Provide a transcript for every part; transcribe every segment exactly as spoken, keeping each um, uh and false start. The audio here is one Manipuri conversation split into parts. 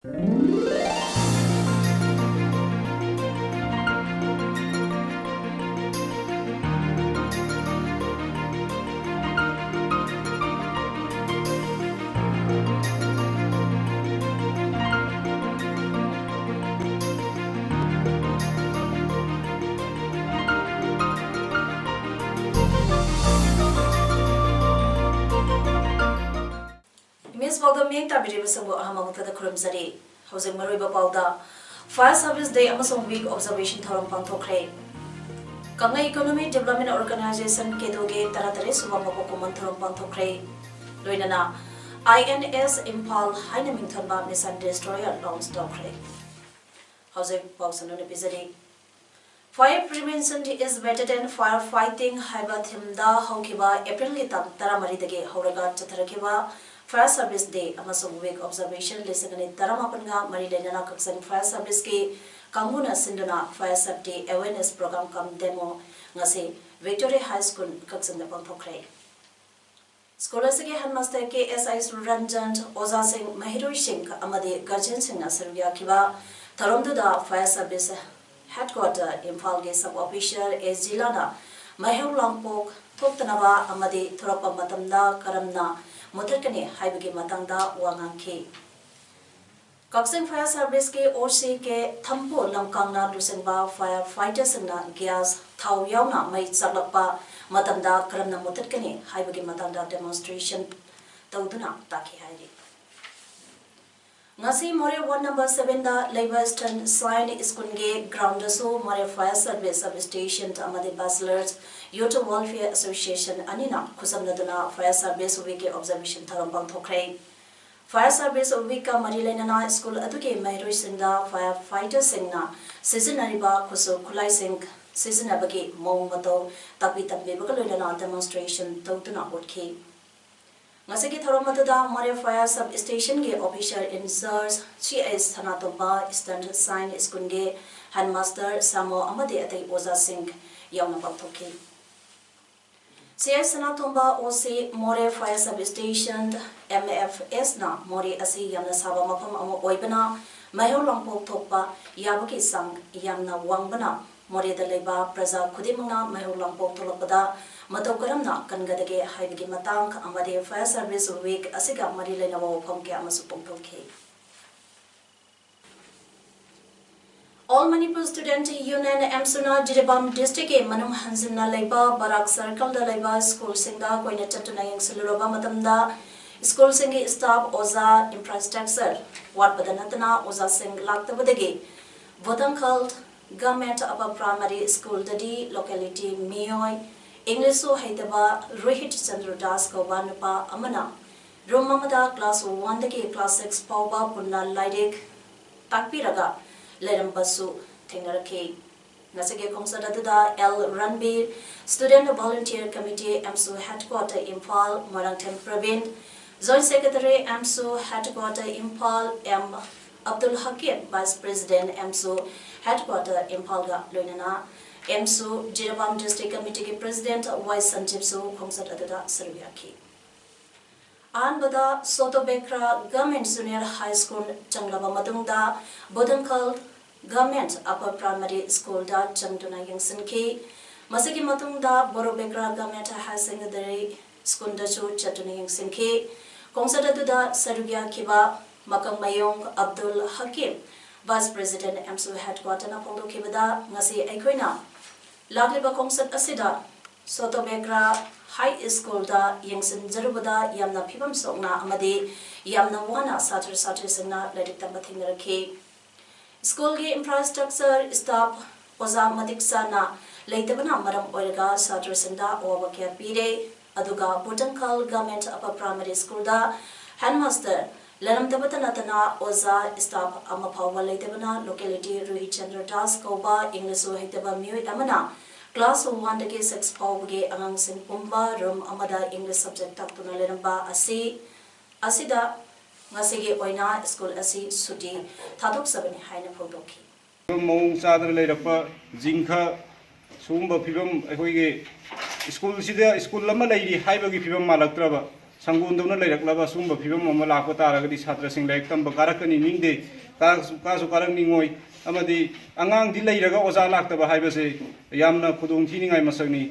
ꯏꯃꯦꯖ ꯄꯥꯎꯗꯝ ꯃꯤꯠꯌꯦꯡ ꯇꯥꯕꯤꯔꯤꯕꯁꯤꯡꯕꯨ ꯑꯍꯥꯟꯕ ꯃꯛꯇꯗ ꯈꯨꯔꯨꯝꯖꯔꯤ꯫ ꯍꯧꯖꯤꯛ ꯃꯔꯨꯑꯣꯏꯕ ꯄꯥꯎꯗ, Fire Service Day ꯑꯃꯁꯨꯡ Week Observation ꯊꯧꯔꯝ ꯄꯥꯡꯊꯣꯛꯈ꯭ꯔꯦ꯫ ꯀꯪꯂꯩ Economic Development Organization, ꯀꯦꯗꯣꯒꯤ ꯇꯔꯥꯇꯔꯦꯠ ꯁꯨꯕ ꯃꯀꯣꯛ ꯀꯨꯝꯑꯣꯟ ꯊꯧꯔꯝ ꯄꯥꯡꯊꯣꯛꯈ꯭ꯔꯦ꯫ ꯂꯣꯏꯅꯅ I N S ꯏꯝꯐꯥꯜ ꯍꯥꯏꯅ ꯃꯤꯡꯊꯣꯟꯕ Missile Destroyer launch ꯇꯧꯈ꯭ꯔꯦ꯫ ꯍꯧꯖꯤꯛ ꯄꯥꯎ ꯁꯟꯗꯣꯛꯅ ꯄꯤꯖꯔꯤ꯫ Fire Prevention is Better Than Fire Fighting ꯍꯥꯏꯕ theme ꯗ ꯍꯧꯈꯤꯕ ꯑꯦꯄ꯭ꯔꯤꯜꯒꯤ ꯇꯥꯡ ꯇꯔꯥꯃꯔꯤꯗꯒꯤ ꯍꯧꯔꯒ ꯆꯠꯊꯔꯛꯈꯤꯕ Fire Service Day ꯑꯃꯁꯨꯡ Week Observation ꯂꯤꯁꯤꯡ ꯑꯅꯤ ꯇꯔꯥꯃꯥꯄꯟꯒ ꯃꯔꯤ ꯂꯩꯅꯅ ꯀꯛꯆꯤꯡ Fire Service ꯀꯤ ꯀꯥꯡꯕꯨꯅ ꯁꯤꯟꯗꯨꯅ Fire Safety Awareness Program cum Demo ꯉꯁꯤ Victory High School ꯀꯛꯆꯤꯡꯗ ꯄꯥꯡꯊꯣꯛꯈ꯭ꯔꯦ꯫ ꯁ꯭ꯀꯨꯜ ꯑꯁꯤꯒꯤ headmaster K S I ꯁꯨꯔꯟꯖꯟ, ꯑꯣꯖꯥꯁꯤꯡ, ꯃꯍꯩꯔꯣꯏꯁꯤꯡ ꯑꯃꯗꯤ guardianꯁꯤꯡꯅ ꯁꯔꯨꯛ ꯌꯥꯈꯤꯕ ꯊꯧꯔꯝꯗꯨꯗ Fire Service Headquarter ꯏꯝꯐꯥꯜꯒꯤ sub officer ꯑꯦ ꯖꯤꯂꯥꯅ ꯃꯩꯍꯧ ꯂꯥꯡꯄꯣꯛ ꯊꯣꯛꯇꯅꯕ ꯑꯃꯗꯤ ꯊꯣꯔꯛꯄ ꯃꯇꯝꯗ ꯀꯔꯝꯅ ꯃꯨꯊꯠꯀꯅꯤ ꯍꯥꯏꯕꯒꯤ ꯃꯇꯥꯡꯗ ꯋꯥ ꯉꯥꯡꯈꯤ꯫ ꯀꯛꯆꯤꯡ Fire Service ꯀꯤ O C K ꯊꯝꯄꯨ ꯂꯝꯀꯥꯡꯅ ꯂꯨꯆꯤꯡꯕ fire fighter ꯁꯤꯡꯅ gas, ꯊꯥꯎ ꯌꯥꯎꯅ ꯃꯩ ꯆꯥꯛꯂꯛꯄ ꯃꯇꯝꯗ ꯀꯔꯝꯅ ꯃꯨꯊꯠꯀꯅꯤ ꯍꯥꯏꯕꯒꯤ ꯃꯇꯥꯡꯗ demonstration ꯇꯧꯗꯨꯅ ꯇꯥꯛꯈꯤ ꯍꯥꯏꯔꯤ꯫ ꯉꯁꯤ ꯃꯣꯔꯦ ward number seven ꯗ ꯂꯩꯕ Eastern Shine School ꯒꯤ ground ꯗꯁꯨ ꯃꯣꯔꯦ Fire Service Sub Station ꯑꯃꯗꯤ Bachelors Youth Welfare Association ꯑꯅꯤꯅ ꯈꯨꯠꯁꯝꯅꯗꯨꯅ Fire Service Week ꯀꯤ observation ꯊꯧꯔꯝ ꯄꯥꯡꯊꯣꯛꯈ꯭ꯔꯦ꯫ Fire Service Week ꯀ ꯃꯔꯤ ꯂꯩꯅꯅ ꯁ꯭ꯀꯨꯜ ꯑꯗꯨꯒꯤ ꯃꯍꯩꯔꯣꯏꯁꯤꯡꯗ fire fighter ꯁꯤꯡꯅ ꯁꯤꯖꯤꯟꯅꯔꯤꯕ ꯈꯨꯠꯁꯨ ꯈꯨꯠꯂꯥꯏꯁꯤꯡ ꯁꯤꯖꯤꯟꯅꯕꯒꯤ ꯃꯑꯣꯡ ꯃꯇꯧ ꯇꯥꯛꯄꯤ ꯇꯝꯕꯤꯕꯒ ꯂꯣꯏꯅꯅ demonstration ꯇꯧꯗꯨꯅ ꯎꯠꯈꯤ꯫ ꯉꯁꯤꯒꯤ ꯊꯧꯔꯝ ꯑꯗꯨꯗ ꯃꯣꯔꯦ Fire Sub Station ꯒꯤ officer in charge C I Sanatomba, Eastern Shine School ꯒꯤ headmaster ꯁꯥꯃꯣ ꯑꯃꯗꯤ ꯑꯇꯩ ꯑꯣꯖꯥꯁꯤꯡ ꯌꯥꯎꯅ ꯄꯥꯡꯊꯣꯛꯈꯤ꯫ C I ꯁꯅꯥꯇꯣꯝꯕ, O C, Moreh Fire Sub Station, M F ꯑꯦꯁꯅ ꯃꯣꯔꯦ ꯑꯁꯤ ꯌꯥꯝꯅ ꯁꯥꯕ ꯃꯐꯝ ꯑꯃ ꯑꯣꯏꯕꯅ ꯃꯩꯍꯧ ꯂꯥꯡꯄꯣꯛ ꯊꯣꯛꯄ ꯌꯥꯕꯒꯤ ꯆꯥꯡ ꯌꯥꯝꯅ ꯋꯥꯡꯕꯅ ꯃꯣꯔꯦꯗ ꯂꯩꯕ ꯄ꯭ꯔꯖꯥ ꯈꯨꯗꯤꯡꯃꯛꯅ ꯃꯩꯍꯧ ꯂꯥꯡꯄꯣꯛ ꯊꯣꯛꯂꯛꯄꯗ ꯃꯇꯧ ꯀꯔꯝꯅ ꯀꯟꯒꯗꯒꯦ ꯍꯥꯏꯕꯒꯤ ꯃꯇꯥꯡ ꯑꯃꯗꯤ Fire Service Week ꯑꯁꯤꯒ ꯃꯔꯤ ꯂꯩꯅꯕ ꯋꯥꯐꯝ ꯀꯌꯥ ꯑꯃꯁꯨ ꯐꯣꯡꯗꯣꯛꯈꯤ꯫ All Manipur Student Union, ꯑꯦꯝꯁꯨꯅ Jiribam ꯗꯤꯁꯇ꯭ꯔꯤꯛꯀꯤ ꯃꯅꯨꯡ ꯍꯟꯖꯤꯟꯅ ꯂꯩꯕ ꯕꯔꯥꯛ ꯁꯔꯀꯜꯗ ꯂꯩꯕ ꯁ꯭ꯀꯨꯜꯁꯤꯡꯗ ꯀꯣꯏꯅ ꯆꯠꯇꯨꯅ ꯌꯦꯡꯁꯤꯜꯂꯨꯔꯕ ꯃꯇꯝꯗ, ꯁ꯭ꯀꯨꯜꯁꯤꯡꯒꯤ ꯁ꯭ꯇꯥꯐ, ꯑꯣꯖꯥ, ꯏꯟꯐ꯭ꯔꯥꯁ꯭ꯇ꯭ꯔꯛꯆꯔ ꯋꯥꯠꯄꯗ ꯅꯠꯇꯅ ꯑꯣꯖꯥꯁꯤꯡ ꯂꯥꯛꯇꯕꯗꯒꯤ ꯕꯣꯇꯪꯈꯜ ꯒꯚꯔꯟꯃꯦꯟꯠ ꯑꯄꯔ ꯄ꯭ꯔꯥꯏꯃꯥꯔꯤ ꯁ꯭ꯀꯨꯜꯗꯗꯤ ꯂꯣꯀꯦꯂꯤꯇꯤ ꯃꯤꯑꯣꯏ ꯏꯪꯂꯤꯁꯁꯨ ꯍꯩꯇꯕ ꯔꯣꯍꯤꯠ ꯆꯟꯗ꯭ꯔ ꯗꯥꯁ ꯀꯧꯕ ꯅꯨꯄꯥ ꯑꯃꯅ ꯔꯨꯝ ꯑꯃꯗ ꯀ꯭ꯂꯥꯁ ꯋꯥꯟꯗꯒꯤ ꯀ꯭ꯂꯥꯁ ꯁꯤꯛꯁ ꯐꯥꯎꯕ ꯄꯨꯟꯅ ꯂꯥꯏꯔꯤꯛ ꯇꯥꯛꯄꯤꯔꯒ ꯂꯩꯔꯝꯕꯁꯨ ꯊꯦꯡꯅꯔꯛꯈꯤ꯫ ꯉꯁꯤꯒꯤ ꯈꯣꯡꯆꯠ ꯑꯗꯨꯗ L Ranbir, Student Volunteer Committee, AMSU Headquarter, Imphal, Moirangthem Prabin, Joint Secretary, AMSU Headquarter, Imphal, M Abdul Hakim, Vice President, AMSU Headquarter, ꯏꯝꯐꯥꯜꯒ ꯂꯣꯏꯅꯅ ꯑꯦꯝꯁꯨ ꯖꯤꯔꯤꯕꯥꯝ District Committeeꯒꯤ President ꯋꯥꯏ ꯁꯟꯖꯤꯞꯁꯨ ꯈꯣꯡꯆꯠ ꯑꯗꯨꯗ ꯁꯔꯨꯛ ꯌꯥꯈꯤ꯫ ꯑꯍꯥꯟꯕꯗ ꯁꯣꯇꯣꯕꯦꯀ꯭ꯔꯥ Government Junior High School ꯆꯪꯂꯕ ꯃꯇꯨꯡꯗ ꯕꯣꯗꯪꯈꯜ Government Upper Primary Schoolꯗ ꯆꯪꯗꯨꯅ ꯌꯦꯡꯁꯤꯟꯈꯤ꯫ ꯃꯁꯤꯒꯤ ꯃꯇꯨꯡꯗ ꯕꯣꯔꯣꯕꯦꯀ꯭ꯔꯥ Government Higher Secondary Schoolꯗꯁꯨ ꯆꯠꯇꯨꯅ ꯌꯦꯡꯁꯤꯟꯈꯤ꯫ ꯈꯣꯡꯆꯠ ꯑꯗꯨꯗ ꯁꯔꯨꯛ ꯌꯥꯈꯤꯕ ꯃꯀꯪꯃꯌꯣꯡ ꯑꯕꯗꯨꯜ ꯍꯀꯤꯝ, Vice President ꯑꯦꯝꯁꯨ Headquarterꯅ ꯐꯣꯡꯗꯣꯛꯈꯤꯕꯗ, ꯉꯁꯤ ꯑꯩꯈꯣꯏꯅ ꯂꯥꯛꯂꯤꯕ ꯈꯣꯡꯆꯠ ꯑꯁꯤꯗ ꯁꯣꯇꯣꯕꯦꯀ꯭ꯔꯥ High Schoolꯗ ꯌꯦꯡꯁꯤꯟꯖꯔꯨꯕꯗ ꯌꯥꯝꯅ ꯐꯤꯕꯝ ꯁꯣꯛꯅ ꯑꯃꯗꯤ ꯌꯥꯝꯅ ꯋꯥꯅ ꯁꯥꯇ꯭ꯔ ꯁꯥꯇ꯭ꯔꯤꯁꯤꯡꯅ ꯂꯥꯏꯔꯤꯛ ꯇꯝꯕ ꯊꯦꯡꯅꯔꯛꯈꯤ꯫ ꯁ꯭ꯀꯨꯜꯒꯤ ꯏꯟꯐ꯭ꯔꯥꯁ꯭ꯇ꯭ꯔꯛꯆꯔ, ꯁ꯭ꯇꯥꯐ, ꯑꯣꯖꯥ ꯃꯇꯤꯛ ꯆꯥꯅ ꯂꯩꯇꯕꯅ ꯃꯔꯝ ꯑꯣꯏꯔꯒ ꯁꯥꯇ꯭ꯔꯁꯤꯡꯗ ꯑꯋꯥꯕ ꯀꯌꯥ ꯄꯤꯔꯦ꯫ ꯑꯗꯨꯒ ꯕꯣꯗꯪꯈꯜ Government Upper Primary Schoolꯗ headmaster ꯂꯩꯔꯝꯗꯕꯇ ꯅꯠꯇꯅ ꯑꯣꯖꯥ, ꯁ꯭ꯇꯥꯐ ꯑꯃ ꯐꯥꯎꯕ ꯂꯩꯇꯕꯅ ꯂꯣꯀꯦꯂꯤꯇꯤ ꯔꯣꯍꯤꯠ ꯆꯟꯗ꯭ꯔ ꯗꯥꯁ ꯀꯧꯕ ꯏꯪꯂꯤꯁꯁꯨ ꯍꯩꯇꯕ ꯃꯤꯑꯣꯏ ꯑꯃꯅ ꯀ꯭ꯂꯥꯁ ꯋꯥꯟꯗꯒꯤ ꯁꯤꯛꯁ ꯐꯥꯎꯕꯒꯤ ꯑꯉꯥꯡꯁꯤꯡ ꯄꯨꯝꯕ ꯔꯨꯝ ꯑꯃꯗ ꯏꯪꯂꯤꯁ ꯁꯕꯖꯦꯛ ꯇꯥꯛꯇꯨꯅ ꯂꯩꯔꯝꯕ ꯑꯁꯤ, ꯑꯁꯤꯗ ꯉꯁꯤꯒꯤ ꯑꯣꯏꯅ ꯁ꯭ꯀꯨꯜ ꯑꯁꯤ ꯁꯨꯇꯤ ꯊꯥꯗꯣꯛꯆꯕꯅꯤ ꯍꯥꯏꯅ ꯐꯣꯡꯗꯣꯛꯈꯤ꯫ ꯃꯑꯣꯡ ꯆꯥꯗꯅ ꯂꯩꯔꯛꯄ ꯖꯤꯡꯈ, ꯁꯤꯒꯨꯝꯕ ꯐꯤꯕꯝ, ꯑꯩꯈꯣꯏꯒꯤ ꯁ꯭ꯀꯨꯜꯁꯤꯗ ꯁ꯭ꯀꯨꯜ ꯑꯃ ꯂꯩꯔꯤ ꯍꯥꯏꯕꯒꯤ ꯐꯤꯕꯝ ꯃꯥꯜꯂꯛꯇ꯭ꯔꯕ, ꯁꯪꯒꯣꯝꯗꯧꯅ ꯂꯩꯔꯛꯂꯕ ꯁꯤꯒꯨꯝꯕ ꯐꯤꯕꯝ ꯑꯃ ꯂꯥꯛꯄ ꯇꯥꯔꯒꯗꯤ ꯁꯥꯇ꯭ꯔꯁꯤꯡ ꯂꯥꯏꯔꯤꯛ ꯇꯝꯕ ꯀꯥꯔꯛꯀꯅꯤ ꯅꯤꯡꯗꯦ, ꯀꯥꯔꯛꯁꯨ, ꯀꯥꯁꯨ ꯀꯥꯔꯛꯅꯤꯡꯉꯣꯏ꯫ ꯑꯃꯗꯤ ꯑꯉꯥꯡꯗꯤ ꯂꯩꯔꯒ ꯑꯣꯖꯥ ꯂꯥꯛꯇꯕ ꯍꯥꯏꯕꯁꯦ ꯌꯥꯝꯅ ꯈꯨꯗꯣꯡ ꯊꯤꯅꯤꯡꯉꯥꯏ ꯃꯁꯛꯅꯤ꯫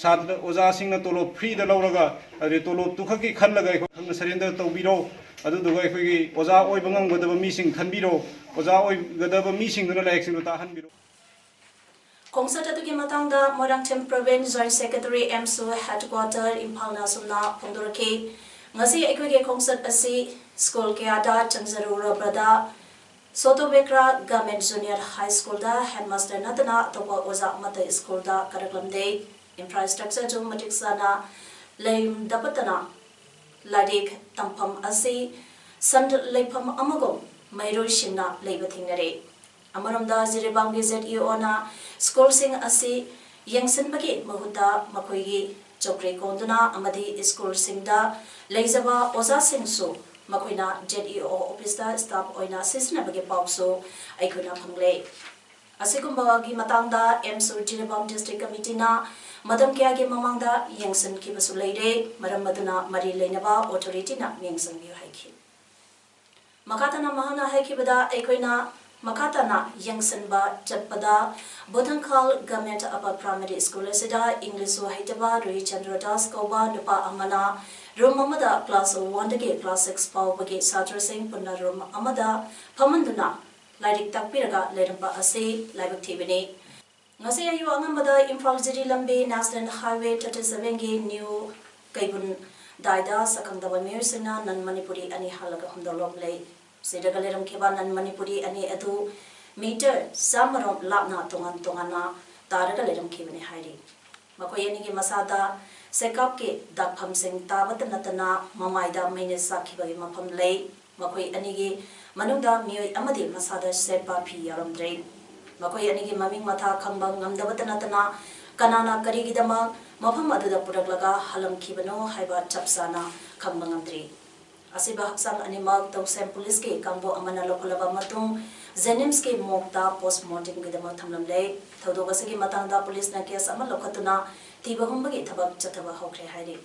ꯁꯥꯇ꯭ꯔ ꯑꯣꯖꯥꯁꯤꯡꯅ ꯇꯣꯂꯣꯞ ꯐ꯭ꯔꯤꯗ ꯂꯧꯔꯒ, ꯑꯗꯩ ꯇꯣꯂꯣꯞꯇꯨ ꯈꯛꯀꯤ ꯈꯜꯂꯒ ꯑꯩꯈꯣꯏ ꯈꯪꯅ ꯁꯔꯦꯟꯗꯔ ꯇꯧꯕꯤꯔꯣ꯫ ꯑꯗꯨꯗꯨꯒ ꯑꯩꯈꯣꯏꯒꯤ ꯑꯣꯖꯥ ꯑꯣꯏꯕ ꯉꯝꯒꯗꯕ ꯃꯤꯁꯤꯡ ꯈꯟꯕꯤꯔꯣ꯫ ꯑꯣꯖꯥ ꯑꯣꯏꯒꯗꯕ ꯃꯤꯁꯤꯡꯗꯨꯅ ꯂꯥꯏꯔꯤꯛꯁꯤꯡꯗꯨ ꯇꯥꯛꯍꯟꯕꯤꯔꯣ꯫ ꯈꯣꯡꯆꯠ ꯑꯗꯨꯒꯤ ꯃꯇꯥꯡꯗ Moirangthem Prabin, Joint Secretary, AMSU Headquarter, ꯏꯝꯐꯥꯜꯅ ꯑꯁꯨꯝꯅ ꯐꯣꯡꯗꯣꯔꯛꯈꯤ꯫ ꯉꯁꯤ ꯑꯩꯈꯣꯏꯒꯤ ꯈꯣꯡꯆꯠ ꯑꯁꯤ ꯁ꯭ꯀꯨꯜ ꯀꯌꯥꯗ ꯆꯪꯖꯔꯨꯔꯕꯗ, ꯁꯣꯇꯣ ꯕꯦꯀ꯭ꯔꯥ Government Junior High Schoolꯗ headmaster ꯅꯠꯇꯅ ꯑꯇꯣꯞꯄ ꯑꯣꯖꯥ ꯑꯃꯠꯇ ꯁ꯭ꯀꯨꯜꯗ ꯀꯥꯔꯛꯂꯝꯗꯦ꯫ Infrastructureꯁꯨ ꯃꯇꯤꯛ ꯆꯥꯅ ꯂꯩꯔꯝꯗꯕꯇꯅ ꯂꯥꯏꯔꯤꯛ ꯇꯝꯐꯝ ꯑꯁꯤ ꯁꯟ ꯂꯩꯐꯝ ꯑꯃꯒꯨꯝ ꯃꯍꯩꯔꯣꯏꯁꯤꯡꯅ ꯂꯩꯕ ꯊꯦꯡꯅꯔꯦ꯫ ꯑꯃꯔꯣꯝꯗ ꯖꯤꯔꯤꯕꯥꯝꯒꯤ ZEOꯅ ꯁ꯭ꯀꯨꯜꯁꯤꯡ ꯑꯁꯤ ꯌꯦꯡꯁꯤꯟꯕꯒꯤ ꯃꯍꯨꯠꯇ ꯃꯈꯣꯏꯒꯤ ꯆꯧꯀ꯭ꯔꯤ ꯀꯣꯟꯗꯨꯅ ꯑꯃꯗꯤ ꯁ꯭ꯀꯨꯜꯁꯤꯡꯗ ꯂꯩꯖꯕ ꯑꯣꯖꯥꯁꯤꯡꯁꯨ ꯃꯈꯣꯏꯅ ZEO officeꯇ staff ꯑꯣꯏꯅ ꯁꯤꯖꯤꯟꯅꯕꯒꯤ ꯄꯥꯎꯁꯨ ꯑꯩꯈꯣꯏꯅ ꯐꯪꯂꯦ꯫ ꯑꯁꯤꯒꯨꯝꯕꯒꯤ ꯃꯇꯥꯡꯗ ꯑꯦꯝꯁꯨ ꯖꯤꯔꯤꯕꯥꯝ District Committeeꯅ ꯃꯇꯝ ꯀꯌꯥꯒꯤ ꯃꯃꯥꯡꯗ ꯌꯦꯡꯁꯤꯟꯈꯤꯕꯁꯨ ꯂꯩꯔꯦ, ꯃꯔꯝ ꯑꯗꯨꯅ ꯃꯔꯤ ꯂꯩꯅꯕ authorityꯅ ꯌꯦꯡꯁꯤꯟꯕꯤꯌꯨ ꯍꯥꯏꯈꯤ꯫ ꯃꯈꯥ ꯇꯥꯅ ꯃꯍꯥꯛꯅ ꯍꯥꯏꯈꯤꯕꯗ, ꯑꯩꯈꯣꯏꯅ ꯃꯈꯥ ꯇꯥꯅ ꯌꯦꯡꯁꯤꯟꯕ ꯆꯠꯄꯗ ꯕꯣꯙꯟꯈꯥꯜ Government Upper Primary School ꯑꯁꯤꯗ Englishꯁꯨ ꯍꯩꯇꯕ ꯔꯣꯍꯤꯠ ꯆꯟꯗ꯭ꯔ ꯗꯥꯁ ꯀꯧꯕ ꯅꯨꯄꯥ ꯑꯃꯅ room ꯑꯃꯗ class oneꯗꯒꯤ class six ꯐꯥꯎꯕꯒꯤ ꯁꯥꯇ꯭ꯔꯁꯤꯡ ꯄꯨꯟꯅ room ꯑꯃꯗ ꯐꯝꯍꯟꯗꯨꯅ ꯂꯥꯏꯔꯤꯛ ꯇꯥꯛꯄꯤꯔꯒ ꯂꯩꯔꯝꯕ ꯑꯁꯤ ꯂꯥꯏꯕꯛ ꯊꯤꯕꯅꯤ꯫ ꯉꯁꯤ ꯑꯌꯨꯛ ꯑꯉꯟꯕꯗ ꯏꯝꯐꯥꯜ ꯖꯤꯔꯤ ꯂꯝꯕꯤ National Highway thirty sevenꯒꯤ ꯅ꯭ꯌꯨ ꯀꯩꯕꯨꯟꯗꯥꯏꯗ ꯁꯛꯈꯪꯗꯕ ꯃꯤꯑꯣꯏꯁꯤꯡꯅ non Manipuri ꯑꯅꯤ ꯍꯥꯜꯂꯒ ꯍꯨꯟꯗꯣꯛꯂꯝꯂꯦ꯫ ꯁꯤꯔꯒ ꯂꯩꯔꯝꯈꯤꯕ non Manipuri ꯑꯅꯤ ꯑꯗꯨ meter ꯆꯥꯝꯃꯔꯣꯝ ꯂꯥꯞꯅ ꯇꯣꯉꯥꯟ ꯇꯣꯉꯥꯟꯅ ꯇꯥꯔꯒ ꯂꯩꯔꯝꯈꯤꯕꯅꯤ ꯍꯥꯏꯔꯤ꯫ ꯃꯈꯣꯏ ꯑꯅꯤꯒꯤ ꯃꯁꯥꯗ ꯁꯦꯀꯥꯞꯀꯤ ꯗꯥꯛꯐꯝꯁꯤꯡ ꯇꯥꯕꯇ ꯅꯠꯇꯅ ꯃꯃꯥꯏꯗ ꯃꯩꯅ ꯆꯥꯛꯈꯤꯕꯒꯤ ꯃꯐꯝ ꯂꯩ꯫ ꯃꯈꯣꯏ ꯑꯅꯤꯒꯤ ꯃꯅꯨꯡꯗ ꯃꯤꯑꯣꯏ ꯑꯃꯗꯤ ꯃꯁꯥꯗ ꯁꯦꯠꯄ ꯐꯤ ꯌꯥꯎꯔꯝꯗ꯭ꯔꯦ꯫ ꯃꯈꯣꯏ ꯑꯅꯤꯒꯤ ꯃꯃꯤꯡ ꯃꯊꯥ ꯈꯪꯕ ꯉꯝꯗꯕꯇ ꯅꯠꯇꯅ ꯀꯅꯥꯅ ꯀꯔꯤꯒꯤꯗꯃꯛ ꯃꯐꯝ ꯑꯗꯨꯗ ꯄꯨꯔꯛꯂꯒ ꯍꯜꯂꯝꯈꯤꯕꯅꯣ ꯍꯥꯏꯕ ꯆꯞ ꯆꯥꯅ ꯈꯪꯕ ꯉꯝꯗ꯭ꯔꯤ꯫ ꯑꯁꯤꯕ ꯍꯛꯆꯥꯡ ꯑꯅꯤꯃꯛ ꯇꯧꯁꯦꯝ ꯄꯨꯂꯤꯁꯀꯤ ꯀꯥꯡꯕꯨ ꯑꯃꯅ ꯂꯧꯈꯠꯂꯕ ꯃꯇꯨꯡ JNIMSꯀꯤ morgueꯇ postmortemꯒꯤꯗꯃꯛ ꯊꯝꯂꯝꯂꯦ꯫ ꯊꯧꯗꯣꯛ ꯑꯁꯤꯒꯤ ꯃꯇꯥꯡꯗ ꯄꯨꯂꯤꯁꯅ case ꯑꯃ ꯂꯧꯈꯠꯇꯨꯅ ꯊꯤꯕ ꯍꯨꯝꯕꯒꯤ ꯊꯕꯛ ꯆꯠꯊꯕ ꯍꯧꯈ꯭ꯔꯦ ꯍꯥꯏꯔꯤ꯫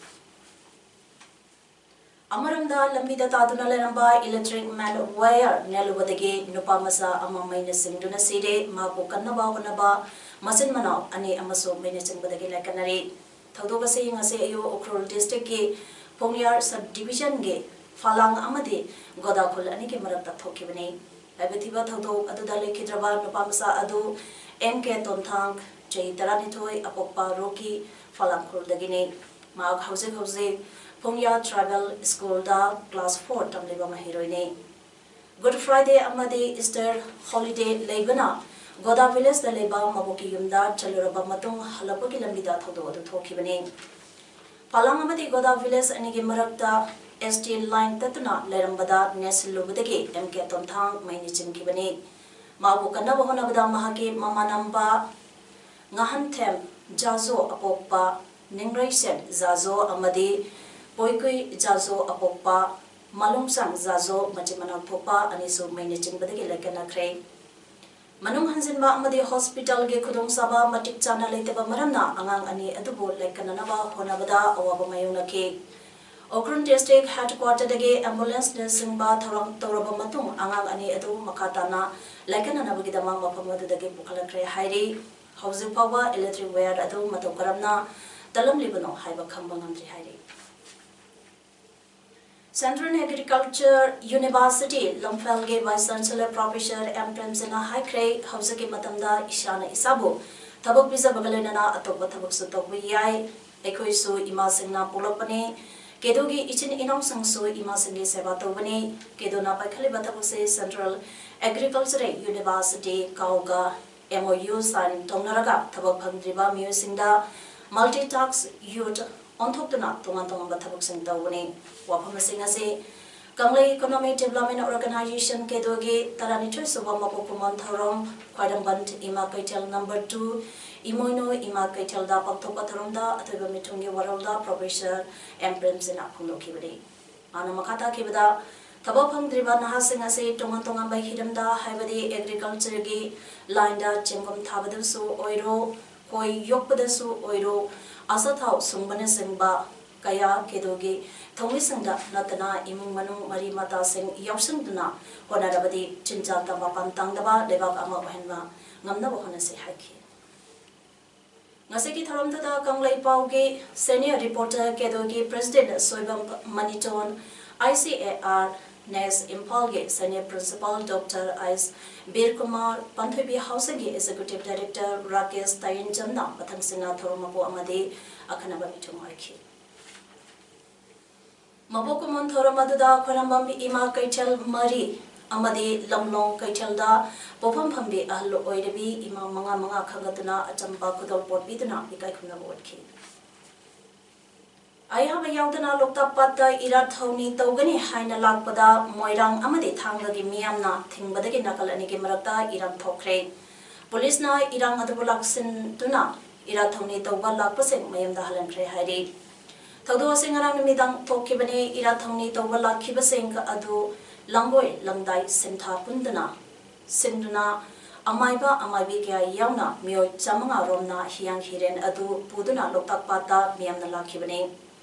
ꯑꯃꯔꯣꯝꯗ, ꯂꯝꯕꯤꯗ ꯇꯥꯗꯨꯅ ꯂꯩꯔꯝꯕ electric man wire ꯅꯦꯜꯂꯨꯕꯗꯒꯤ ꯅꯨꯄꯥ ꯃꯆꯥ ꯑꯃ ꯃꯩꯅ ꯆꯤꯡꯗꯨꯅ ꯁꯤꯔꯦ꯫ ꯃꯍꯥꯛꯄꯨ ꯀꯟꯅꯕ ꯍꯣꯠꯅꯕ ꯃꯆꯤꯟ ꯃꯅꯥꯎ ꯑꯅꯤ ꯑꯃꯁꯨ ꯃꯩꯅ ꯆꯤꯡꯕꯗꯒꯤ ꯂꯥꯏꯀꯠꯅꯔꯤ꯫ ꯊꯧꯗꯣꯛ ꯑꯁꯤ ꯉꯁꯤ ꯑꯌꯨꯛ ꯎꯈ꯭ꯔꯨꯜ district ꯀꯤ ꯄꯣꯡꯌꯥꯔ sub division ꯒꯤ ꯐꯥꯂꯥꯡ ꯑꯃꯗꯤ ꯒꯣꯗꯥꯈꯨꯜ ꯑꯅꯤꯒꯤ ꯃꯔꯛꯇ ꯊꯣꯛꯈꯤꯕꯅꯤ꯫ ꯂꯥꯏꯕ ꯊꯤꯕ ꯊꯧꯗꯣꯛ ꯑꯗꯨꯗ ꯂꯩꯈꯤꯗ꯭ꯔꯕ ꯅꯨꯄꯥ ꯃꯆꯥ ꯑꯗꯨ M K ꯇꯣꯟꯊꯥꯡ, ꯆꯍꯤ ꯇꯔꯥꯅꯤꯊꯣꯏ, ꯑꯄꯣꯛꯄ ꯔꯣꯀꯤ, ꯐꯥꯂꯥꯡꯈꯨꯜꯗꯒꯤꯅꯤ꯫ ꯃꯍꯥꯛ ꯍꯧꯖꯤꯛ ꯍꯧꯖꯤꯛ ꯄꯣꯡꯌꯥ tribal school ꯗ class four ꯇꯝꯂꯤꯕ ꯃꯍꯩꯔꯣꯏꯅꯤ꯫ Good Friday ꯑꯃꯗꯤ Easter holiday ꯂꯩꯕꯅ ꯒꯣꯗꯥ village ꯇ ꯂꯩꯕ ꯃꯕꯣꯛꯀꯤ ꯌꯨꯝꯗ ꯆꯠꯂꯨꯔꯕ ꯃꯇꯨꯡ ꯍꯜꯂꯛꯄꯒꯤ ꯂꯝꯕꯤꯗ ꯊꯧꯗꯣꯛ ꯑꯗꯨ ꯊꯣꯛꯈꯤꯕꯅꯤ꯫ ꯐꯥꯂꯥꯡ ꯑꯃꯗꯤ ꯒꯣꯗꯥ village ꯑꯅꯤꯒꯤ ꯃꯔꯛꯇ S T line ꯇꯠꯇꯨꯅ ꯂꯩꯔꯝꯕꯗ ꯅꯦꯠꯁꯤꯜꯂꯨꯕꯗꯒꯤ M K ꯇꯣꯟꯊꯥꯡ ꯃꯩꯅ ꯆꯤꯡꯈꯤꯕꯅꯤ꯫ ꯃꯍꯥꯛꯄꯨ ꯀꯟꯅꯕ ꯍꯣꯠꯅꯕꯗ ꯃꯍꯥꯛꯀꯤ ꯃꯃꯥꯟꯅꯕ ꯉꯥꯍꯟꯊꯦꯝ ꯖꯥꯖꯣ, ꯑꯄꯣꯛꯄ ꯅꯤꯡꯔꯩꯁꯦꯟ ꯖꯥꯖꯣ ꯑꯃꯗꯤ ꯄꯣꯏꯀꯨꯏ ꯖꯥꯖꯣ, ꯑꯄꯣꯛꯄ ꯃꯥꯂꯨꯡꯁꯥꯡ ꯖꯥꯖꯣ, ꯃꯆꯤꯟ ꯃꯅꯥꯎ ꯊꯣꯛꯄ ꯑꯅꯤꯁꯨ ꯃꯩꯅ ꯆꯤꯡꯕꯗꯒꯤ ꯂꯥꯏꯀꯠꯅꯈ꯭ꯔꯦ꯫ ꯃꯅꯨꯡ ꯍꯟꯖꯤꯟꯕ ꯑꯃꯗꯤ hospital ꯒꯤ ꯈꯨꯗꯣꯡꯆꯥꯕ ꯃꯇꯤꯛ ꯆꯥꯅ ꯂꯩꯇꯕ ꯃꯔꯝꯅ ꯑꯉꯥꯡ ꯑꯅꯤ ꯑꯗꯨꯕꯨ ꯂꯥꯏꯀꯠꯅꯅꯕ ꯍꯣꯠꯅꯕꯗ ꯑꯋꯥꯕ ꯃꯥꯌꯣꯛꯅꯈꯤ꯫ ꯎꯈ꯭ꯔꯨꯜ district headquarter ꯗꯒꯤ ambulance ꯅꯆꯤꯡꯕ ꯊꯧꯔꯥꯡ ꯇꯧꯔꯕ ꯃꯇꯨꯡ ꯑꯉꯥꯡ ꯑꯅꯤ ꯑꯗꯨ ꯃꯈꯥ ꯇꯥꯅ ꯂꯥꯏꯀꯠꯅꯅꯕꯒꯤꯗꯃꯛ ꯃꯐꯝ ꯑꯗꯨꯗꯒꯤ ꯄꯨꯈꯠꯂꯛꯈ꯭ꯔꯦ ꯍꯥꯏꯔꯤ꯫ ꯍꯧꯖꯤꯛ ꯐꯥꯎꯕ electric wire ꯑꯗꯨ ꯃꯇꯧ ꯀꯔꯝꯅ ꯇꯠꯂꯝꯂꯤꯕꯅꯣ ꯍꯥꯏꯕ ꯈꯪꯕ ꯉꯝꯗ꯭ꯔꯤ ꯍꯥꯏꯔꯤ꯫ Central Agriculture University ꯂꯝꯐꯦꯜꯒꯤ Vice Chancellor Professor M ꯄ꯭ꯔꯦꯝꯖꯤꯠꯅ ꯍꯥꯏꯈ꯭ꯔꯦ, ꯍꯧꯖꯤꯛꯀꯤ ꯃꯇꯝꯗ ꯏꯁꯥꯅ ꯏꯁꯥꯕꯨ ꯊꯕꯛ ꯄꯤꯖꯕꯒ ꯂꯣꯏꯅꯅ ꯑꯇꯣꯞꯄ ꯊꯕꯛꯁꯨ ꯇꯧꯕ ꯌꯥꯏ꯫ ꯑꯩꯈꯣꯏꯁꯨ ꯏꯃꯥꯁꯤꯡꯅ ꯄꯣꯛꯂꯛꯄꯅꯤ꯫ ꯀꯦꯗꯣꯒꯤ ꯏꯆꯤꯟ ꯏꯅꯥꯎꯁꯤꯡꯁꯨ ꯏꯃꯥꯁꯤꯡꯒꯤ ꯁꯦꯕꯥ ꯇꯧꯕꯅꯤ꯫ ꯀꯦꯗꯣꯅ ꯄꯥꯏꯈꯠꯂꯤꯕ ꯊꯕꯛꯁꯦ Central Agricultural University ꯀꯥꯎꯒ M O U sign ꯇꯧꯅꯔꯒ ꯊꯕꯛ ꯐꯪꯗ꯭ꯔꯤꯕ ꯃꯤꯑꯣꯏꯁꯤꯡꯗ multitask youth ꯑꯣꯟꯊꯣꯛꯇꯨꯅ ꯇꯣꯉꯥꯟ ꯇꯣꯉꯥꯟꯕ ꯊꯕꯛꯁꯤꯡ ꯇꯧꯕꯅꯤ꯫ ꯋꯥꯐꯝꯁꯤꯡ ꯑꯁꯤ ꯀꯪꯂꯩ Economic Development Organization ꯀꯦꯗꯣꯒꯤ ꯇꯔꯥꯅꯤꯊꯣꯏ ꯁꯨꯕ ꯃꯄꯣꯛ ꯀꯨꯝꯑꯣꯟ ꯊꯧꯔꯝ ꯈ꯭ꯋꯥꯏꯔꯝꯕꯟ ꯏꯃꯥ ꯀꯩꯊꯦꯜ number two, ꯏꯃꯣꯏꯅꯨ ꯏꯃꯥ ꯀꯩꯊꯦꯜꯗ ꯄꯥꯡꯊꯣꯛꯄ ꯊꯧꯔꯝꯗ ꯑꯊꯣꯏꯕ ꯃꯤꯊꯨꯡꯒꯤ ꯋꯥꯔꯣꯜꯗ Professor M ꯄ꯭ꯔꯦꯝꯖꯤꯠꯅ ꯐꯣꯡꯗꯣꯛꯈꯤꯕꯅꯤ꯫ ꯃꯥꯅ ꯃꯈꯥ ꯇꯥꯈꯤꯕꯗ, ꯊꯕꯛ ꯐꯪꯗ꯭ꯔꯤꯕ ꯅꯍꯥꯁꯤꯡ ꯑꯁꯤ ꯇꯣꯉꯥꯟ ꯇꯣꯉꯥꯟꯕ ꯍꯤꯔꯝꯗ, ꯍꯥꯏꯕꯗꯤ agriculture ꯒꯤ line ꯗ ꯆꯦꯡꯒꯨꯝ ꯊꯥꯕꯗꯁꯨ ꯑꯣꯏꯔꯣ, ꯈꯣꯏ ꯌꯣꯛꯄꯗꯁꯨ ꯑꯣꯏꯔꯣ, ꯑꯆꯥꯊꯥꯎ ꯁꯨꯡꯕꯅꯆꯤꯡꯕ ꯀꯌꯥ ꯀꯦꯗꯣꯒꯤ ꯊꯧꯃꯤꯁꯤꯡꯗ ꯅꯠꯇꯅ ꯏꯃꯨꯡ ꯃꯅꯨꯡ ꯃꯔꯤ ꯃꯇꯥꯁꯤꯡ ꯌꯥꯎꯁꯪꯗꯨꯅ ꯍꯣꯠꯅꯔꯕꯗꯤ ꯆꯤꯟꯖꯥꯛꯇ ꯃꯄꯥꯟ ꯇꯥꯡꯗꯕ ꯂꯩꯕꯥꯛ ꯑꯃ ꯑꯣꯏꯍꯟꯕ ꯉꯝꯅꯕ ꯍꯣꯠꯅꯁꯤ ꯍꯥꯏꯈꯤ꯫ ꯉꯁꯤꯒꯤ ꯊꯧꯔꯝꯗꯨꯗ ꯀꯪꯂꯩꯄꯥꯎꯒꯤ senior reporter ꯀꯦꯗꯣꯒꯤ president Soibam Maniton, I C A R News ꯏꯝꯐꯥꯜꯒꯤ senior principal Doctor ꯑꯥꯏꯁ ꯕꯤꯔ ꯀꯨꯃꯥꯔ, ꯄꯥꯟꯊꯣꯏꯕꯤ ꯍꯥꯎꯁꯤꯡꯒꯤ executive director ꯔꯥꯀꯦꯁ ꯇꯥꯌꯦꯟꯖꯝꯅ ꯃꯊꯪꯁꯤꯡꯅ ꯊꯧꯔꯝ ꯃꯄꯨ ꯑꯃꯗꯤ ꯑꯈꯟꯅꯕ ꯃꯤꯊꯨꯡ ꯑꯣꯏꯈꯤ꯫ ꯃꯕꯣꯛ ꯀꯨꯝꯑꯣꯟ ꯊꯧꯔꯝ ꯑꯗꯨꯗ ꯈ꯭ꯋꯥꯏꯔꯝꯕꯝ ꯏꯃꯥ ꯀꯩꯊꯦꯜ ꯃꯔꯤ ꯑꯃꯗꯤ ꯂꯝꯂꯣꯡ ꯀꯩꯊꯦꯜꯗ ꯄꯣꯠꯐꯝ ꯐꯝꯕꯤ ꯑꯍꯜ ꯑꯣꯏꯔꯕꯤ ꯏꯃꯥ ꯃꯉꯥ ꯃꯉꯥ ꯈꯟꯒꯠꯇꯨꯅ ꯑꯆꯝꯕ ꯈꯨꯗꯣꯜꯄꯣꯠ ꯄꯤꯗꯨꯅ ꯏꯀꯥꯏ ꯈꯨꯝꯅꯕ ꯎꯠꯈꯤ꯫ ꯑꯌꯥꯕ ꯌꯥꯎꯗꯅ ꯂꯣꯛꯇꯥꯛ ꯄꯥꯠꯇ ꯏꯔꯥꯠ ꯊꯧꯅꯤ ꯇꯧꯒꯅꯤ ꯍꯥꯏꯅ ꯂꯥꯛꯄꯗ ꯃꯣꯏꯔꯥꯡ ꯑꯃꯗꯤ ꯊꯥꯡꯒꯒꯤ ꯃꯤꯌꯥꯝꯅ ꯊꯤꯡꯕꯗꯒꯤ ꯅꯥꯀꯜ ꯑꯅꯤꯒꯤ ꯃꯔꯛꯇ ꯏꯔꯥꯡ ꯊꯣꯛꯈ꯭ꯔꯦ꯫ ꯄꯨꯂꯤꯁꯅ ꯏꯔꯥꯡ ꯑꯗꯨꯕꯨ ꯂꯥꯛꯁꯤꯟꯗꯨꯅ ꯏꯔꯥꯠ ꯊꯧꯅꯤ ꯇꯧꯕ ꯂꯥꯛꯄꯁꯤꯡ ꯃꯌꯨꯝꯗ ꯍꯜꯍꯟꯈ꯭ꯔꯦ ꯍꯥꯏꯔꯤ꯫ ꯊꯧꯗꯣꯛ ꯑꯁꯤ ꯉꯔꯥꯡ ꯅꯨꯃꯤꯗꯥꯡ ꯊꯣꯛꯈꯤꯕꯅꯤ꯫ ꯏꯔꯥꯠ ꯊꯧꯅꯤ ꯇꯧꯕ ꯂꯥꯛꯈꯤꯕꯁꯤꯡ ꯑꯗꯨ ꯂꯥꯡꯒꯣꯏ ꯂꯝꯗꯥꯏ ꯁꯤꯟꯊꯥ ꯄꯨꯟꯗꯨꯅ ꯁꯤꯟꯗꯨꯅ ꯑꯃꯥꯏꯕ ꯑꯃꯥꯏꯕꯤ ꯀꯌꯥ ꯌꯥꯎꯅ ꯃꯤꯑꯣꯏ ꯆꯥꯃꯉꯥ ꯔꯣꯝꯅ ꯍꯤꯌꯥꯡ ꯍꯤꯔꯦꯟ ꯑꯗꯨ ꯄꯨꯗꯨꯅ ꯂꯣꯛꯇꯥꯛ ꯄꯥꯠꯇ ꯃꯤꯌꯥꯝꯅ ꯂꯥꯛꯈꯤꯕꯅꯤ꯫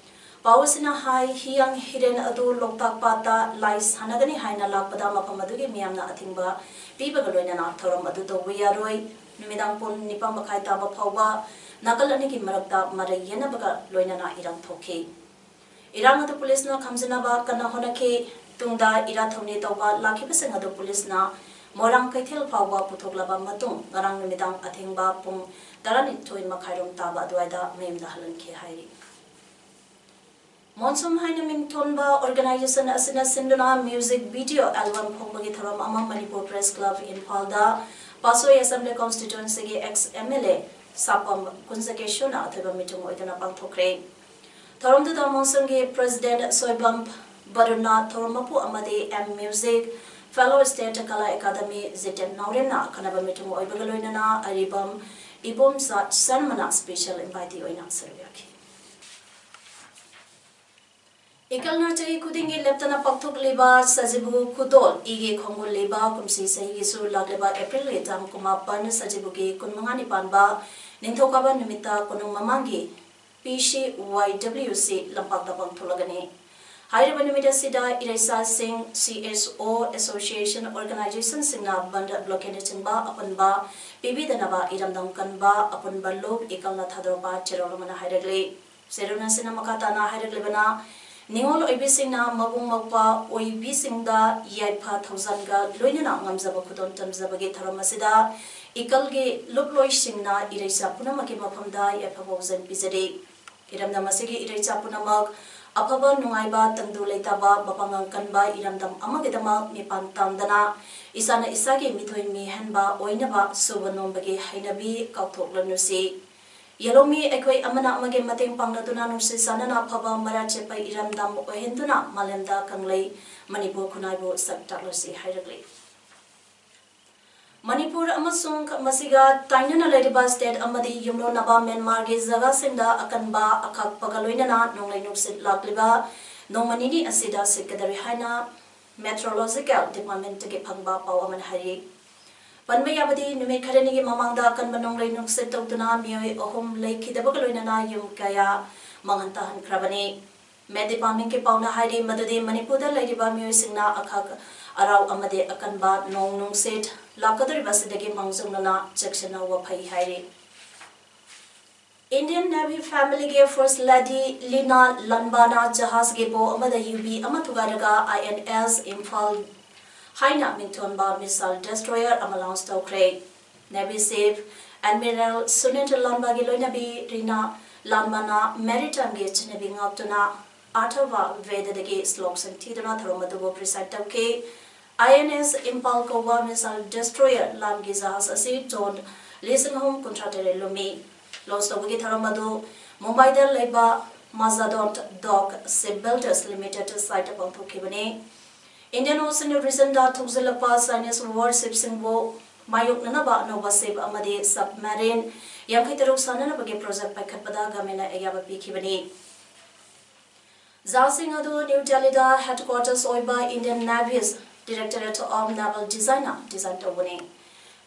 ꯄꯥꯎ ꯑꯁꯤꯅ ꯍꯥꯏ, ꯍꯤꯌꯥꯡ ꯍꯤꯔꯦꯟ ꯑꯗꯨ ꯂꯣꯛꯇꯥꯛ ꯄꯥꯠꯇ ꯂꯥꯏ ꯁꯥꯟꯅꯒꯅꯤ ꯍꯥꯏꯅ ꯂꯥꯛꯄꯗ ꯃꯐꯝ ꯑꯗꯨꯒꯤ ꯃꯤꯌꯥꯝꯅ ꯑꯊꯤꯡꯕ ꯄꯤꯕꯒ ꯂꯣꯏꯅꯅ ꯊꯧꯔꯝ ꯑꯗꯨ ꯇꯧꯕ ꯌꯥꯔꯣꯏ꯫ ꯅꯨꯃꯤꯗꯥꯡ ꯄꯨꯡ ꯅꯤꯄꯥꯟ ꯃꯈꯥꯏ ꯇꯥꯕ ꯐꯥꯎꯕ ꯅꯥꯀꯜ ꯑꯅꯤꯒꯤ ꯃꯔꯛꯇ ꯃꯔꯩ ꯌꯦꯠꯅꯕꯒ ꯂꯣꯏꯅꯅ ꯏꯔꯥꯡ ꯊꯣꯛꯈꯤ꯫ ꯏꯔꯥꯡ ꯑꯗꯨ ꯄꯨꯂꯤꯁꯅ ꯈꯥꯝꯖꯤꯟꯅꯕ ꯀꯟꯅ ꯍꯣꯠꯅꯈꯤ꯫ ꯇꯨꯡꯗ ꯏꯔꯥꯠ ꯊꯧꯅꯤ ꯇꯧꯕ ꯂꯥꯛꯈꯤꯕꯁꯤꯡ ꯑꯗꯨ ꯄꯨꯂꯤꯁꯅ ꯃꯣꯏꯔꯥꯡ ꯀꯩꯊꯦꯜ ꯐꯥꯎꯕ ꯄꯨꯊꯣꯛꯂꯕ ꯃꯇꯨꯡ ꯉꯔꯥꯡ ꯅꯨꯃꯤꯗꯥꯡ ꯑꯊꯦꯡꯕ ꯄꯨꯡ ꯇꯔꯥꯅꯤꯊꯣꯏ ꯃꯈꯥꯏꯔꯣꯝ ꯇꯥꯕ ꯑꯗꯨꯋꯥꯏꯗ ꯃꯌꯨꯝꯗ ꯍꯜꯍꯟꯈꯤ ꯍꯥꯏꯔꯤ꯫ ꯃꯣꯟꯁꯨꯝ ꯍꯥꯏꯅ ꯃꯤꯡꯊꯣꯟꯕ organization ꯑꯁꯤꯅ ꯁꯤꯟꯗꯨꯅ music video album ꯐꯣꯡꯕꯒꯤ ꯊꯧꯔꯝ ꯑꯃ ꯃꯅꯤꯄꯨꯔ Press Club ꯏꯝꯐꯥꯜꯗ ꯄꯥꯠꯁꯣꯏ Assembly Constituencyꯒꯤ ex M L A ꯁꯥꯄꯝ ꯀꯨꯟꯖꯀꯦꯁꯣꯔꯅ ꯑꯊꯣꯏꯕ ꯃꯤꯊꯨꯡ ꯑꯣꯏꯗꯨꯅ ꯄꯥꯡꯊꯣꯛꯈ꯭ꯔꯦ꯫ ꯊꯧꯔꯝꯗꯨꯗ ꯃꯣꯟꯁꯨꯝꯒꯤ president ꯁꯣꯏꯕꯝ ꯕꯔꯨꯅꯥ, ꯊꯧꯔꯝ ꯃꯄꯨ ꯑꯃꯗꯤ M Music Fellow State Kala Academy Jiten ꯅꯥꯎꯔꯦꯝꯅ ꯑꯈꯟꯅꯕ ꯃꯤꯊꯨꯡ ꯑꯣꯏꯕꯒ ꯂꯣꯏꯅꯅ ꯑꯔꯤꯕꯝ ꯏꯕꯣꯝꯆꯥ ꯁꯔꯃꯅ special invitee ꯑꯣꯏꯅ ꯁꯔꯨꯛ ꯌꯥꯈꯤ꯫ ꯏꯀꯜꯅ ꯆꯍꯤ ꯈꯨꯗꯤꯡꯒꯤ ꯂꯦꯞꯇꯅ ꯄꯥꯡꯊꯣꯛꯂꯤꯕ ꯁꯖꯤꯕꯨ ꯈꯨꯗꯣꯜ ꯏꯒꯤ ꯈꯣꯡꯒꯨꯜ ꯂꯤꯕ ꯀꯨꯝꯁꯤ ꯆꯍꯤꯒꯤꯁꯨ ꯂꯥꯛꯂꯤꯕ Aprilꯒꯤ ꯇꯥꯡ ꯀꯨꯟꯃꯥꯄꯟ ꯁꯖꯤꯕꯨꯒꯤ ꯀꯨꯟꯃꯉꯥꯅꯤ ꯄꯥꯟꯕ ꯅꯤꯡꯊꯧꯀꯥꯕ ꯅꯨꯃꯤꯠꯇ ꯀꯣꯅꯨꯡ ꯃꯃꯥꯡꯒꯤ P C Y W C ꯂꯝꯄꯥꯛꯇ ꯄꯥꯡꯊꯣꯛꯂꯒꯅꯤ꯫ ꯍꯥꯏꯔꯤꯕ ꯅꯨꯃꯤꯠ ꯑꯁꯤꯗ ꯏꯔꯩꯆꯥꯁꯤꯡ, C S O, association, organizationꯁꯤꯡꯅ ꯕꯟꯗ, blockadeꯅꯆꯤꯡꯕ ꯑꯄꯨꯟꯕ ꯄꯤꯕꯤꯗꯅꯕ ꯏꯔꯝꯗꯝ ꯀꯟꯕ ꯑꯄꯨꯟꯕ ꯂꯨꯞ ꯏꯀꯜꯅ ꯊꯥꯗꯣꯔꯛꯄ ꯆꯦꯔꯣꯜ ꯑꯃꯅ ꯍꯥꯏꯔꯛꯂꯤ꯫ ꯆꯦꯔꯣꯜ ꯑꯁꯤꯅ ꯃꯈꯥ ꯇꯥꯅ ꯍꯥꯏꯔꯛꯂꯤꯕꯅ, ꯅꯤꯉꯣꯜ ꯑꯣꯏꯕꯤꯁꯤꯡꯅ ꯃꯕꯨꯡ ꯃꯧꯄ꯭ꯋꯥ ꯑꯣꯏꯕꯤꯁꯤꯡꯗ ꯌꯥꯏꯐ ꯊꯧꯖꯥꯜꯒ ꯂꯣꯏꯅꯅ ꯉꯝꯖꯕ ꯈꯨꯗꯣꯜ ꯇꯝꯖꯕꯒꯤ ꯊꯧꯔꯝ ꯑꯁꯤꯗ ꯏꯀꯜꯒꯤ ꯂꯨꯞꯂꯣꯏꯁꯤꯡꯅ ꯏꯔꯩꯆꯥ ꯄꯨꯝꯅꯃꯛꯀꯤ ꯃꯐꯝꯗ ꯌꯥꯏꯐ ꯄꯥꯎꯖꯦꯜ ꯄꯤꯖꯔꯤ꯫ ꯏꯔꯝꯗꯝ ꯑꯁꯤꯒꯤ ꯏꯔꯩꯆꯥ ꯄꯨꯝꯅꯃꯛ ꯑꯐꯕ ꯅꯨꯡꯉꯥꯏꯕ, ꯇꯪꯗꯨ ꯂꯩꯇꯥꯕ, ꯃꯄꯥꯡꯒꯜ ꯀꯟꯕ ꯏꯔꯝꯗꯝ ꯑꯃꯒꯤꯗꯃꯛ ꯃꯤꯄꯥꯟ ꯇꯥꯡꯗꯅ ꯏꯁꯥꯅ ꯏꯁꯥꯒꯤ ꯃꯤꯊꯣꯏ ꯃꯤꯍꯦꯟꯕ ꯑꯣꯏꯅꯕ ꯁꯨꯕ ꯅꯣꯝꯕꯒꯤ ꯍꯩꯅꯕꯤ ꯀꯥꯎꯊꯣꯛꯂꯅꯨꯁꯤ꯫ ꯌꯦꯜꯍꯧꯃꯤ ꯑꯩꯈꯣꯏ ꯑꯃꯅ ꯑꯃꯒꯤ ꯃꯇꯦꯡ ꯄꯥꯡꯅꯗꯨꯅ ꯅꯨꯡꯁꯤ ꯆꯥꯟꯅꯅ ꯑꯐꯕ ꯃꯔꯥ ꯆꯦꯠꯄ ꯏꯔꯝꯗꯝ ꯑꯣꯏꯍꯟꯗꯨꯅ ꯃꯥꯂꯦꯝꯗ ꯀꯪꯂꯩ ꯃꯅꯤꯄꯨꯔ ꯈꯨꯟꯅꯥꯏꯕꯨ ꯁꯛ ꯇꯥꯛꯂꯁꯤ ꯍꯥꯏꯔꯛꯂꯤ꯫ ꯃꯅꯤꯄꯨꯔ ꯑꯃꯁꯨꯡ ꯃꯁꯤꯒ ꯇꯥꯏꯅꯅ ꯂꯩꯔꯤꯕ state ꯑꯃꯗꯤ ꯌꯨꯝꯂꯣꯟꯅꯕ ꯃ꯭ꯌꯥꯟꯃꯥꯔꯒꯤ ꯖꯒꯥꯁꯤꯡꯗ ꯑꯀꯟꯕ ꯑꯈꯥꯛꯄꯒ ꯂꯣꯏꯅꯅ ꯅꯣꯡꯂꯩ ꯅꯨꯡꯁꯤꯠ ꯂꯥꯛꯂꯤꯕ ꯅꯣꯡꯃ ꯅꯤꯅꯤ ꯑꯁꯤꯗ ꯁꯤꯠꯀꯗꯧꯔꯤ ꯍꯥꯏꯅ Meteorological Departmentꯇꯒꯤ ꯐꯪꯕ ꯄꯥꯎ ꯑꯃꯅ ꯍꯥꯏꯔꯤ꯫ ꯄꯟꯕ ꯌꯥꯕꯗꯤ, ꯅꯨꯃꯤꯠ ꯈꯔꯅꯤꯒꯤ ꯃꯃꯥꯡꯗ ꯑꯀꯟꯕ ꯅꯣꯡꯂꯩ ꯅꯨꯡꯁꯤꯠ ꯇꯧꯗꯨꯅ ꯃꯤꯑꯣꯏ ꯑꯍꯨꯝ ꯂꯩꯈꯤꯗꯕꯒ ꯂꯣꯏꯅꯅ ꯌꯨꯝ ꯀꯌꯥ ꯃꯥꯡꯍꯟ ꯇꯥꯍꯟꯈ꯭ꯔꯕꯅꯤ꯫ Met Departmentꯀꯤ ꯄꯥꯎꯅ ꯍꯥꯏꯔꯤ ꯃꯗꯨꯗꯤ ꯃꯅꯤꯄꯨꯔꯗ ꯂꯩꯔꯤꯕ ꯃꯤꯑꯣꯏꯁꯤꯡꯅ ꯑꯈꯥꯛ ꯑꯔꯥꯎ ꯑꯃꯗꯤ ꯑꯀꯟꯕ ꯅꯣꯡ ꯅꯨꯡꯁꯤꯠ ꯂꯥꯛꯀꯗꯧꯔꯤꯕ ꯑꯁꯤꯗꯒꯤ ꯃꯥꯡꯖꯧꯅꯅ ꯆꯦꯛꯁꯤꯟꯍꯧꯕ ꯐꯩ ꯍꯥꯏꯔꯤ꯫ Indian Navy familyꯒꯤ First Lady Leena ꯂꯥꯟꯕꯥꯅ ꯖꯍꯥꯖꯒꯤ bow ꯑꯃꯗ ꯌꯨꯕꯤ ꯑꯃ ꯊꯨꯒꯥꯏꯔꯒ I N S ꯏꯝꯐꯥꯜ ꯍꯥꯏꯅ ꯃꯤꯡꯊꯣꯟꯕ missile destroyer ꯑꯃ launch ꯇꯧꯈ꯭ꯔꯦ꯫ Navy Chief Admiral ꯁꯨꯅꯤꯜ ꯂꯥꯟꯕꯥꯒꯤ ꯂꯣꯏꯅꯕꯤ ꯔꯤꯅꯥ ꯂꯥꯟꯕꯥꯅ maritimeꯒꯤ ꯆꯠꯅꯕꯤ ꯉꯥꯛꯇꯨꯅ ꯑꯊꯔꯕ ꯕꯦꯗꯗꯒꯤ ꯁ꯭ꯂꯣꯛꯁꯤꯡ ꯊꯤꯗꯨꯅ ꯊꯧꯔꯝ ꯑꯗꯨꯕꯨ preside ꯇꯧꯈꯤ꯫ I N S ꯏꯝꯐꯥꯜ ꯀꯧꯕ missile destroyer ꯂꯥꯟꯒꯤ ꯖꯍꯥꯖ ꯑꯁꯤ ton ꯂꯤꯁꯤꯡ ꯑꯍꯨꯝ ꯀꯨꯟꯊ꯭ꯔꯥ ꯇꯔꯦꯠ ꯂꯨꯝꯃꯤ꯫ Launch ꯇꯧꯕꯒꯤ ꯊꯧꯔꯝ ꯑꯗꯨ ꯃꯨꯝꯕꯥꯏꯗ ꯂꯩꯕ Majadon Dock Shipbuilders Limited siteꯇ ꯄꯥꯡꯊꯣꯛꯈꯤꯕꯅꯤ꯫ Indian Ocean regionꯗ ꯊꯧꯖꯤꯜꯂꯛꯄ Chinese warshipꯁꯤꯡꯕꯨ ꯃꯥꯌꯣꯛꯅꯅꯕ ꯑꯅꯧꯕ ship ꯑꯃꯗꯤ submarine ꯌꯥꯡꯈꯩ ꯇꯔꯨꯛ ꯁꯥꯅꯅꯕꯒꯤ project ꯄꯥꯏꯈꯠꯄꯗ governmentꯅ ꯑꯌꯥꯕ ꯄꯤꯈꯤꯕꯅꯤ꯫ ꯖꯍꯥꯖꯁꯤꯡ ꯑꯗꯨ ꯅ꯭ꯌꯨ ꯗꯦꯜꯂꯤꯗ headquarters ꯑꯣꯏꯕ Indian Navy's Directorate of Naval Designꯅ design ꯇꯧꯕꯅꯤ꯫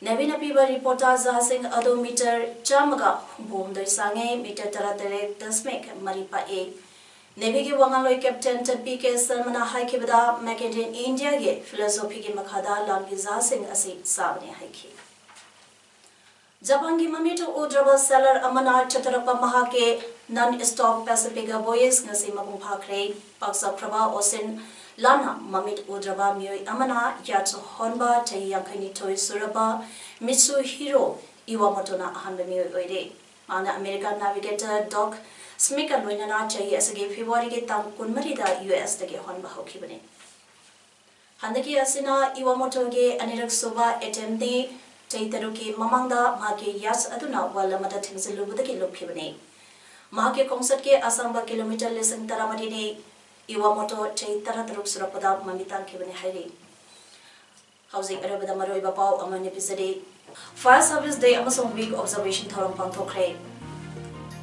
ꯅꯦꯚꯤꯅ ꯄꯤꯕ ꯔꯤꯄꯣꯔꯠꯇ ꯖꯍꯥꯖꯁꯤꯡ ꯑꯗꯨ ꯃꯤꯇꯔ ꯆꯥꯝꯃꯒ ꯍꯨꯝꯐꯨꯍꯨꯝꯗꯣꯏ ꯁꯥꯡꯉꯦ, ꯃꯤꯇꯔ ꯇꯔꯥꯇꯔꯦꯠ ꯗꯁꯃꯤꯛ ꯃꯔꯤ ꯄꯥꯛꯏ꯫ ꯅꯦꯚꯤꯒꯤ ꯋꯥ ꯉꯥꯡꯂꯣꯏ ꯀꯦꯞꯇꯦꯟ ꯄꯤ ꯀꯦ ꯁꯔꯃꯅ ꯍꯥꯏꯈꯤꯕꯗ, Made in Indiaꯒꯤ philosophyꯒꯤ ꯃꯈꯥꯗ ꯂꯥꯟꯒꯤ ꯖꯍꯥꯖꯁꯤꯡ ꯑꯁꯤ ꯁꯥꯕꯅꯤ ꯍꯥꯏꯈꯤ꯫ ꯖꯄꯥꯟꯒꯤ ꯃꯃꯤꯠ ꯎꯗ꯭ꯔꯕ sailor ꯑꯃꯅ ꯆꯠꯊꯔꯛꯄ ꯃꯍꯥꯛꯀꯤ non-stop Pacific voyage ꯉꯁꯤ ꯃꯄꯨꯡ ꯐꯥꯈ꯭ꯔꯦ꯫ ꯄꯥꯛ ꯆꯥꯎꯈ꯭ꯔꯕ ocean ꯂꯥꯟꯅ ꯃꯃꯤꯠ ꯎꯗ꯭ꯔꯕ ꯃꯤꯑꯣꯏ ꯑꯃꯅ yacht ꯍꯣꯟꯕ ꯆꯍꯤ ꯌꯥꯡꯈꯩꯅꯤꯊꯣꯏ ꯁꯨꯔꯕ ꯃꯤꯠꯁꯨꯍꯤꯔꯣ ꯏꯋꯥꯃꯣꯇꯣꯅ ꯑꯍꯥꯟꯕ ꯃꯤꯑꯣꯏ ꯑꯣꯏꯔꯦ꯫ ꯃꯍꯥꯛꯅ American navigator Doc Smithꯀ ꯂꯣꯏꯅꯅ ꯆꯍꯤ ꯑꯁꯤꯒꯤ Februaryꯒꯤ ꯇꯥꯡ ꯀꯨꯟꯃꯔꯤꯗ USꯇꯒꯤ ꯍꯣꯟꯕ ꯍꯧꯈꯤꯕꯅꯤ꯫ ꯍꯟꯗꯛꯀꯤ ꯑꯁꯤꯅ ꯏꯋꯥꯃꯣꯇꯣꯒꯤ ꯑꯅꯤꯔꯛ ꯁꯨꯕ attemptꯅꯤ꯫ ꯆꯍꯤ ꯇꯔꯨꯛꯀꯤ ꯃꯃꯥꯡꯗ ꯃꯍꯥꯛꯀꯤ yacht ꯑꯗꯨꯅ whale ꯑꯃꯗ ꯊꯤꯡꯖꯤꯜꯂꯨꯕꯗꯒꯤ ꯂꯨꯞꯈꯤꯕꯅꯤ꯫ ꯃꯍꯥꯛꯀꯤ ꯈꯣꯡꯆꯠꯀꯤ ꯑꯁꯥꯡꯕ kilometre ꯂꯤꯁꯤꯡ ꯇꯔꯥꯃꯔꯤꯅꯤ꯫ ꯏꯋꯥꯃꯣꯇꯣ ꯆꯍꯤ ꯇꯔꯥꯇꯔꯨꯛ ꯁꯨꯔꯛꯄꯗ ꯃꯃꯤ ꯇꯥꯡꯈꯤꯕꯅꯤ ꯍꯥꯏꯔꯤ꯫ ꯍꯧꯖꯤꯛ ꯑꯔꯣꯏꯕꯗ ꯃꯔꯨꯑꯣꯏꯕ ꯄꯥꯎ ꯑꯃꯅꯤ ꯄꯤꯖꯔꯤ꯫ Fire Service Day ꯑꯃꯁꯨꯡ Week Observation ꯊꯧꯔꯝ ꯄꯥꯡꯊꯣꯛꯈ꯭ꯔꯦ꯫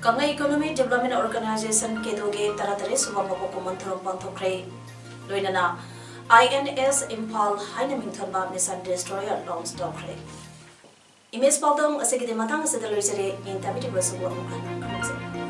ꯀꯪꯂꯩ Economic Development Organisation, ꯀꯦꯗꯣꯒꯤ ꯇꯔꯥꯇꯔꯦꯠ ꯁꯨꯕ ꯃꯄꯣꯛ ꯀꯨꯝꯑꯣꯟ ꯊꯧꯔꯝ ꯄꯥꯡꯊꯣꯛꯈ꯭ꯔꯦ꯫ ꯂꯣꯏꯅꯅ INS ꯏꯝꯐꯥꯜ ꯍꯥꯏꯅ ꯃꯤꯡꯊꯣꯟꯕ missile destroyer launch ꯇꯧꯈ꯭ꯔꯦ꯫ Image ꯄꯥꯎꯗꯝ ꯑꯁꯤꯒꯤꯗꯤ ꯃꯇꯥꯡ ꯑꯁꯤꯗ ꯂꯣꯏꯖꯔꯦ꯫ ꯌꯦꯡꯊꯕꯤꯔꯤꯕꯁꯤꯕꯨ ꯑꯃꯨꯛ ꯍꯟꯅ ꯈꯪꯖꯩ꯫